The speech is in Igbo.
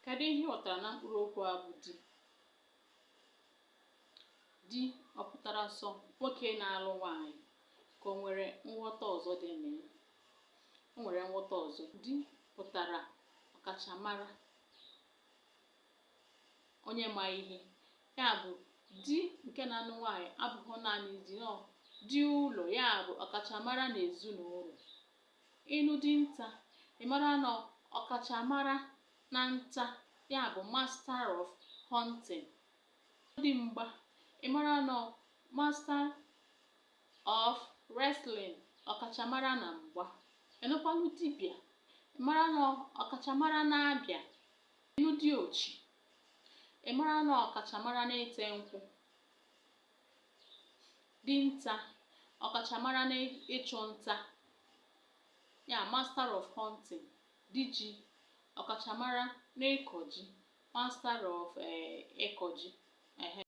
Kedu ihe ị ghọtara na mkpụrụ okwu a bụ di? Di ọ pụtara sọ nwoke na-alụ nwaanyị, ka o nwere nghọta ọzọ dị na ya? O nwere nghọta ọzọ. Di pụtara ọkachamara, onye ma ihe. Ya bụ, di nke na-anụ nwaanyị abụghị naanị di, nọ di ụlọ, ya bụ ọkachamara n'ezinụlọ. Ị nụ dinta, ị mara na ọkachamara na nta, ya bụ master of hunting. Dimgba, ị mara na master of wrestling, ọkachamara na mgba. Ị nụkwalụ dibịa, ị mara na ọkachamara na-abịa. Ị nụ diochi, ị mara na ọkachamara na-ete nkwụ. Dinta, ọkachamara n'ịchụ nta, ya master of hunting. Diji, ọkachamara n'ịkọ ji, master of ịkọ ji. Ehe.